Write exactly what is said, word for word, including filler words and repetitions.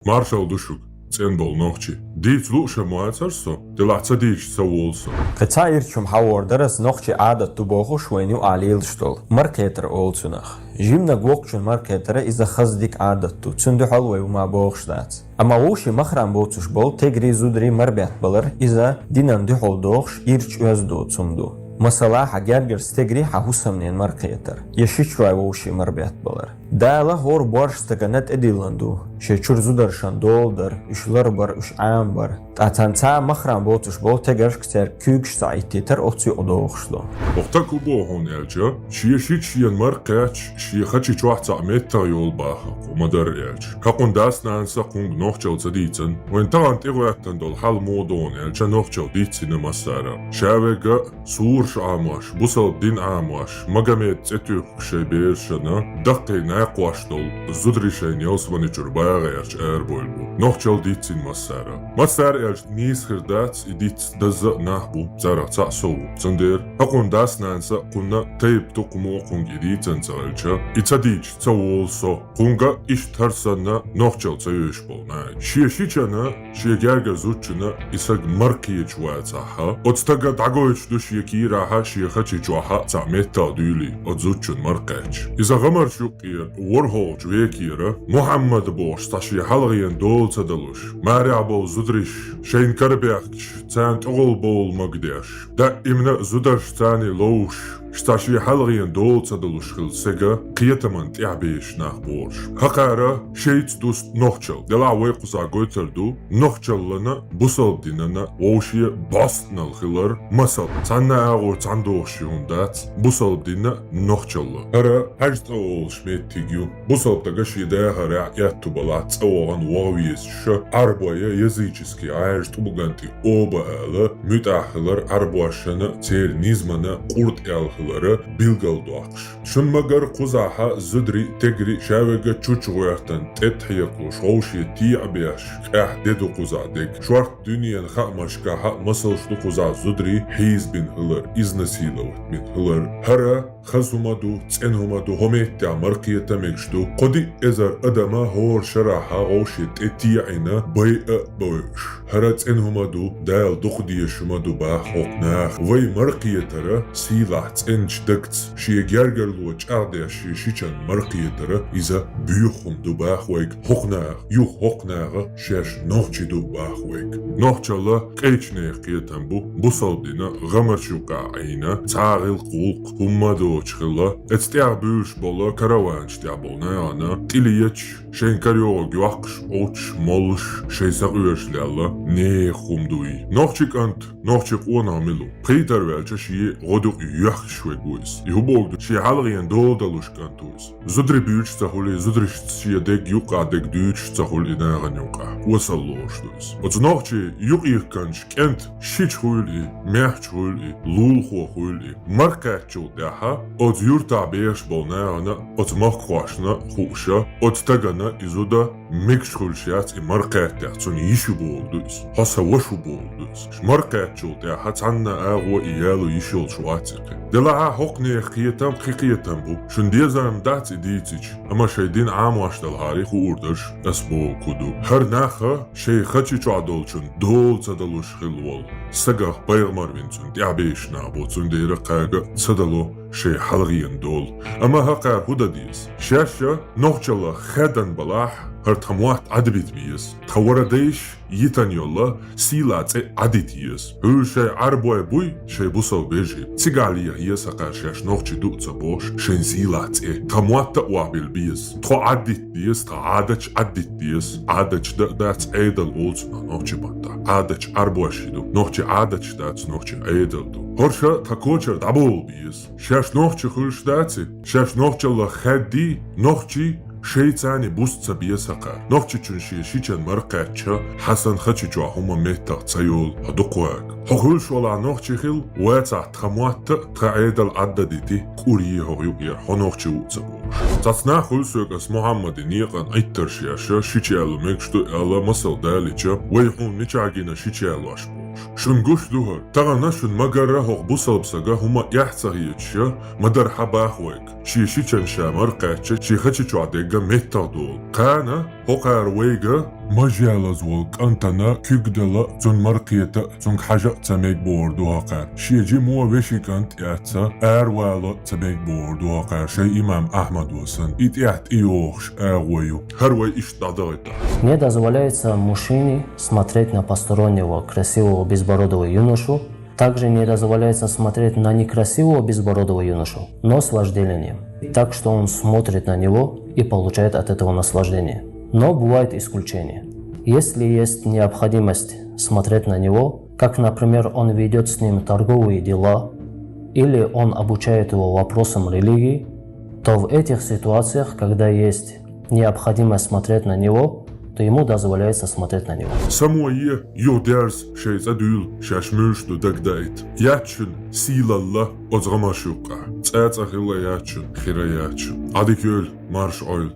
Маршалла ду шуга, цӀена болу нохчий. Дийца лууш а ма вацара со, делахь ца дийцича ца волу со. Кхин цхьа ирча хӀума хьан вор дара ас нохчийн Ӏадат ду бохуш вайна юкъахь лелаш долу, маркхетар олу цунах. Жиманиг воккхачун маркхетара иза хаза дика Ӏадат ду, цуьнан дуьхьал вай хӀума бохуш дац. Амма вовшийн махран боцуш болу тегри, зудари марбетта балар иза динан дуьхьал дохуш ирча оьзда доцу хӀума ду. Масала, хьан гергарчу стегри хьан хӀусамненан маркхетар, я шичой вовшийн марбетта балар. Дала хӀора боьрша стагана тӀедиллина ду, шен чуьра зударшна дола дар, уьш ларбар, уьш Ӏамабар. Ткъа царна цхьа а махран боцуш болу тегаршка церан куьйгаш схьаиттийтар оцу юкъа догӀуш ду. Оха так хӀун боху хьуна аьлча, шен шича шена маркхаьчча, шен хачи чохь цхьаъ меттах йолу бахарх хӀума дара аьлча. ХӀокхуьнан дас-нанас а кхунга нохчалла ца дийцина, вайн тахана тӀегӀоьттина долу хьал муха ду хьуна аьлча, нохчалла дийцина массара. Ша вегга сураш Ӏамош, бусалба дин Ӏамош, Магомедан цӀе туьхкуш шайн берашна, даккхий накхош долу зударий шайна ялсамани чуьра багӀа гӀерташ арабевлла бу. Нохчалла дийцина массара. Массара аьлча нийса хир дац, и дийца дазза а нах бу, царах цхьаъ со ву. Цундела хӀокхуьнан дас-нанас а кхунна тайпа тукхамо а кхунга и дийцина ца хилча, и ца дийцича ца волу со. Кхунга иштта хӀара санна нохчалла ца йовзуш болу нах. Шен шичана, шен гергара зудчунна и саг маркхеташ вацахь, оцу стага дӀагойтуш ду шен кийрахь а, шен хачи чохь а цхьаъ меттах дуьйлий, оцу зудчунна маркхаьчча. Иза гӀамарш юккъера ворхӀалгӀачу векера Мухьаммад бохуш цхьа шен хьалхарна дола ца далуш, марехь болу зударий шайна карабаьхкича, царна тӀехула бовла магадеш, даимна а зударшца царна ловзуш, цхьа шен хьалхарна дола ца далуш хилла стаг кхетамна тӀехь беш нах бу уьш. ХӀокхара шайца дуста нохчалла. Делахь вай кхузахь гойтур ду нохчаллина, бусалба динана вовшийн бӀостанал хилар, масала, цхьана агӀор цхьаьна догӀуш хӀума дац, бусалба дин а, нохчалла. ХӀара хьаьжцӀа олуш меттиг ю. Бусалба стага шен дахарехь аьтту балахь цӀа вахана ваха везаш, Ӏарбой языческий Ӏаьржа тӀулган тӀе оба ала, муьтӀахь хилар Ӏарбошна, церан низамна къурд аьлла хилар билгалдоккхуш. Шуна ма-гарра кхузахь зударий, тегри ша вегга чучча гӀоьртан тӀе тӀехьекхалуш, вовшийн тӀехь беш, къаьхьа де ду кхузахь дерг. Шорта дуьненан хаамашкахь масалш ду кхузахь зударий хьийзабина хилар, изнасиловать бина хилар. ХӀара хаза хӀума ду, цӀена хӀума ду, хӀокху меттехь маркхета мегаш ду. Кхо-диъ эзар адама хӀора шарахь вовшийн тӀе тӀехьийна, байа а бойуш. ХӀара цӀена хӀума ду, Дала дукха дезаш хӀума ду боху хӀокху наха. Вай маркхетар сийлахь цӀеначу дагца, шен гергарло чӀагӀдеш шен шичана маркхетар, иза боьха хӀума ду боху вайга хӀокху наха, юха хӀокху наха шаьш нохчий ду боху вайга. Нохчалла кхечу нехан кхетам бу, бусалба дин гӀамарш юккъехь Ӏийна, цхьа гӀиллакх-гӀуллакх хӀумма доцуш хилла, оцу тӀехь буьйлуш болу караванаш тӀехь болу нахана тӀе леташ, шайн карайогӀург йоккхуш, Ӏовттуш, моллуш, шайн сакъоьруш лелла нехан хӀума ду и. Нохчийн кӀант, нохчийн къонах мила ву? Пхийтар ваьлча шен гӀодаюкъ йоьхкуш верг ву иза. И хӀун бохург ду? Шен хьалхарна дола далуш кӀант ву иза. Зударий буьйцуш ца хуьлий, зударшца шен дерг юккъехь дерг дуьйцуш ца хуьлий нахана юккъехь, осал лоруш ду иза. Оцу нохчийн юкъ-йихкинчу кӀентан шича хуьлу и, маьхча хуьлу и, лулахо хуьлу и. Маркхаьччул тӀаьхьа оцу юьртахь бехаш болу нахана, оцу махкахошна хууш, оцу стагана и зуда мегаш хуьлуш яц и маркхаьттехь, цунна йиш ю бохург ду иза. Хьо сан ваша ву бохург ду иза. Маркхаьччул тӀаьхьа цхьанна агӀор и яло йиш йолуш вац и кхин. Делахь а хӀокху нехан кхетам кхин кхетам бу. Шуна дезарна дац и дийцича, амма шайн дин Ӏамош далахьара хуур дарш ас бохург хӀун ду. ХӀара нах шайн хачи чохь долчунна дола ца далуш хилла волу, сагах пайхамар вина цунна тӀехь беш нах бу, цундела кхага ца дало шайн хьалхарна дола. Амма хӀокхара хӀун дан деза? Шаьш нохчалла хаьддан балахь, хӀара тхан мотт Ӏадбита беза. Тхан вара дайша йитина йолу сийлахь цӀе Ӏадита еза. Хьуьлла шайн Ӏарбой буй, шайн бусалба вежарий. Цигахь леха еза хӀокхара шаьш нохчий ду а ца бохуш, шайн сийлахь цӀе. Тхан мотт а охьабилла беза. Тхо Ӏаддита деза, тхан Ӏадаташ Ӏаддита деза. Ӏадаташ дан а дац, Ӏедал олу цунах нохчийн маттахь. Ӏадаташ Ӏарбошна ду. Нохчийн Ӏадаташ дац, нохчийн Ӏедал ду. ХӀорш тхан кочара дӀаболу беза. Шаьш нохчий хуьлуш дац и? Шаьш нохчалла хаьддий, нохчий шайца цхьаьна буса ца беза хӀокхара. Нохчичунна шен шичана маркхаьчча, хьан санна хачи чохь хӀума меттах ца йолу, хьо дукха ваьгу. Хьо хуьлуш валахь нохчи хила, вацахь тхан мотт а, тхан Ӏедал Ӏадда дити, кӀур е хӀокху юкъера, хьо нохчи ву а ца бохуш. Цхьацца нах хуьлу соьга ас Мухьаммадан некъан Ӏиттарш еш, шича яло мегаш ду аьлла, масал далийча, вай хьуна мичахь гина шича ялош бохуш. Шун гуш ду хӀара? Тахана шун ма-гарра хӀокху бусалба сага хӀума эхь ца хеташ, ма-дарра хьан бах вайга. Шен шичан ша мара кхаьчча, шен хачи чохь дегга меттах долу. Кхана хӀокхара вайга мажалаз волу кӀантана куьг дала, цунна мара кхета, цуьнга хьажа а ца мега бохур ду хӀокхара. Шен жимо вешин кӀант эцца, аравала а ца мега бохур ду хӀокхара, шайн имам Ахьмадо санна. И тӀехь тӀейогӀуш агӀо ю. ХӀара вай иштта дӀадахийта. Не дозволяется мужчине смотреть на постороннего красивого безбородого юношу. Также не дозволяется смотреть на некрасивого безбородого юношу, но с вожделением. Так что он смотрит на него и получает от этого наслаждение. Но бывает исключение. Если есть необходимость смотреть на него, как, например, он ведёт с ним торговые дела, или он обучает его вопросам религии, то в этих ситуациях, когда есть необходимость смотреть на него, то ему дозволяется смотреть на него. Само е, юха дерза шайн цӀа дуьйла, шаьш муьлш ду дагадайта. Яц шуна сийлалла оцу гӀамаш юккъехь. ЦӀа-цӀа хилла яц шуна, хира яц шуна. Ӏадика йойла, марша Ӏойла.